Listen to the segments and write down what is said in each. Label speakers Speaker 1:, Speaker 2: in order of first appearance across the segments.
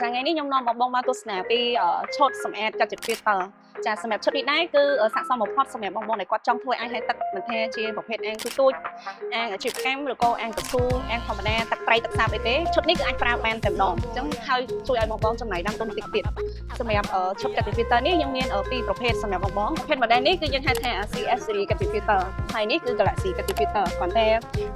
Speaker 1: ចាថ្ងៃនេះខ្ញុំនាំបងបងមកទស្សនាពីឈុតសម្អាតកាត់ជា filter ចាសម្រាប់ឈុតនេះដែរគឺស័ក្តិសមបំផុតសម្រាប់បងបងដែលគាត់ចង់ធ្វើអាងហែលទឹកមិនថាជាប្រភេទអាងទូចៗអាងអាជីវកម្មឬក៏អាងកស៊ូអាងធម្មតាទឹកត្រីទឹកសាបអីទេឈុតនេះគឺអាចប្រើបានតែម្ដងអញ្ចឹងហើយជួយឲ្យបងបងចំណាយដើមទុនតិចទៀតសម្រាប់ឈុតកាត់ជា filter នេះយើងមានពីរប្រភេទសម្រាប់បងបងប្រភេទ model នេះគឺយើងហៅថា CS series កាត់ជា filter ហើយនេះគឺ Galaxy កាត់ជា filter គ្រាន់តែ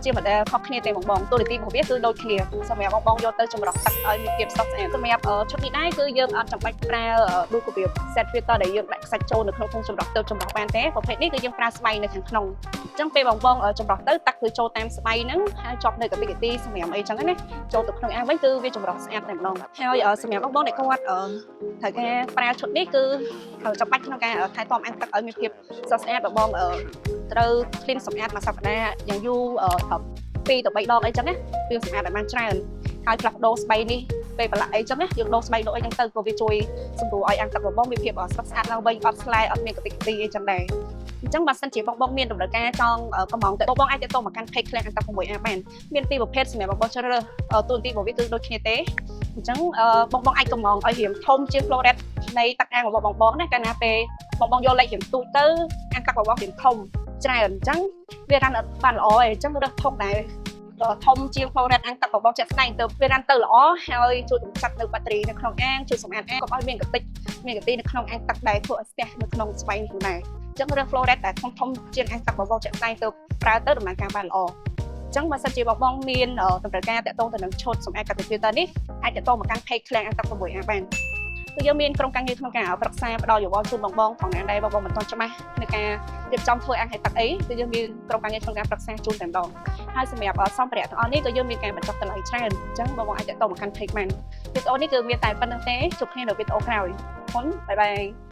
Speaker 1: ជា model ខុសគ្នាទេបងបងតួនាទីរបស់វាគឺដូចគ្នាសម្រាប់បងបងយកទៅចម្រោះទឹកឲ្យមានភាពស្រស់ស្អាតសម្រាប់ឈុតនេះដែរគឺយើងអត់ចាំបាច់ប្រើដូចរបៀប set filter ដែលយើងដាក់ខ្សាច់ចូលនៅក្នុងធុងចម្រោះទៅចម្រោះបានទេប្រភេទនេះគឺយើងប្រើស្បៃនៅខាងក្នុងអញ្ចឹងពេលបងបងចម្រោះទៅទឹកគឺចូលតាមស្បៃហ្នឹងហើយជាប់នៅកតិកទីសម្រាប់អីចឹងណាចូលទៅក្នុងអាងវិញគឺវាចម្រោះស្អាតតែម្ដងហើយសម្រាប់បងបងដែលគាត់ត្រូវការប្រើឈុតនេះគឺត្រូវចាំបាច់ក្នុងការថែទាំអាងទឹកឲ្យមានភាពស្រស់ស្អាតបងបងត្រូវ clean សម្អាតមួយសប្តាហ៍យ៉ាងយូរត្រឹម2ទៅ3ដងអីចឹងណាវាសម្អាតឲ្យបានច្រើនហើយផ្លាស់ប្ដូរស្បៃនេះពេលប្រឡាក់អីចឹងណាយើងដូរស្បៃដូរអីចឹងទៅក៏វាជួយសម្រួលឲ្យអាងទឹករបស់បងមានភាពស្រស់ស្អាតឡើងវិញអត់ស្លែអត់មានកតិកទីអីចឹងដែរអញ្ចឹងបើសិនជាបងបងមានតម្រូវការចង់កម្ម៉ង់ទៅបងបងអាចទាក់ទងមកកាន់ page ឃ្លាំងអាងទឹក 6A បានមានពីរប្រភេទសម្រាប់បងបងជ្រើសរើសតួនាទីរបស់វាគឺដូចគ្នាទេអញ្ចឹងបងបងអាចកម្ម៉ង់ឲ្យរៀងធំជាង flow rate នៃទឹកអាងរបស់បងបងណាកាលណាពេលបងបងយកលេខរៀងទូចទៅអាងទឹករបស់បងរៀងធំច្រើនអញ្ចឹងវា run អត់បានល្អឯងអញ្ចឹងរើសធំដែរធំជាង flow rate អាងទឹករបស់បងជាក់ស្ដែងទៅវា run ទៅល្អហើយជួយកម្ចាត់នៅបាក់តេរីនៅក្នុងអាងជួយសម្អាតអាងកុំឲ្យមានកតិចមានកទីនៅក្នុងអាងទឹកដែលធ្វើឲ្យស្ទះនៅក្នុងស្បៃនេះដែរអញ្ចឹងរើស flow rate ដែលធំធំជាងអាងទឹករបស់បងជាក់ស្ដែងទៅប្រើទៅដំណើរការបានល្អអញ្ចឹងបើសិនជាបងបងមានតម្រូវការទាក់ទងទៅនឹងឈុតសម្អាតកាត់ filter នេះអាចទាក់ទងមកកាន់ page ឃ្លាំងអាងទឹក 6A បានគឺយើងមានក្រុមការងារក្នុងការប្រឹក្សាផ្ដល់យោបល់ជូនបងបងផងណាដែលបងបងមិនទាន់ច្បាស់ในការរៀបចំធ្វើអាងហែលទឹកអីគឺយើងមានក្រុមការងារក្នុងការប្រឹក្សាជូនតែម្ដងហើយសម្រាប់សម្ភារៈទាំងអស់នេះក៏យើងមានការបញ្ចុះតម្លៃច្រើនអញ្ចឹងបងបងអាចទាក់ទងមកកាន់ page បានវីដេអូនេះគឺមានតែប៉ុណ្ណឹងទេជួបគ្នានៅវីដេអូក្រោយអរគុណ bye bye.